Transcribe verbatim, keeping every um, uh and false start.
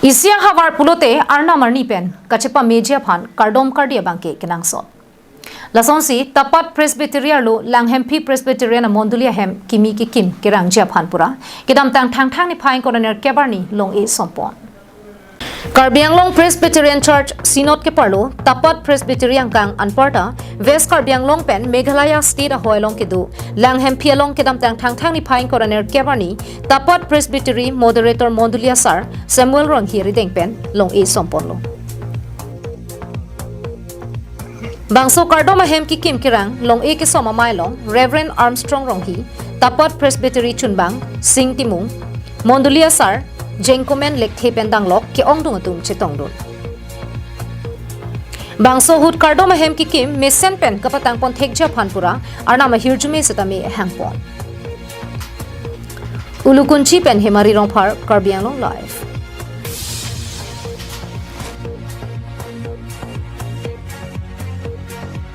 Isi ahavar pulote arnam arni pen kachepameji aphan kardom kardi abangke kenangsot. Lasonsi Tapat Presbytery arlo Langhemphi Presbyterian amondoli ahem kimi kekim kerangji aphan pura kedamtang Thangthang niphai ingkoi ra nerkep arni long-e sompon. Karbi Anglong Presbyterian Church Synod keparlo Tapat Presbytery angkang anparta West Karbi Anglong pen Meghalaya State ahoi along kedo Langhemphi along kedamtang Thangthang niphai ingkoi ra nerkep arni Tapat Presbytery Moderator mondoli asar Samuel Ronghi arideng pen long-e somponlo. Bangso kardom ahem kekim kerang long-e kesom amei along Reverend Armstrong Ronghi, Tapat Presbytery chunbang Sing Timung, mondoli asar Jengkomen Lekthe pen danglok ke-ongdung atum chetongdun. Bangso ahut kardom ahem kekim mesen pen kapatangpon thekji aphan pura arnam ahirjume setame hangpon. Ulukunchi pen Hemari Rongphar, Karbi Anglong Live.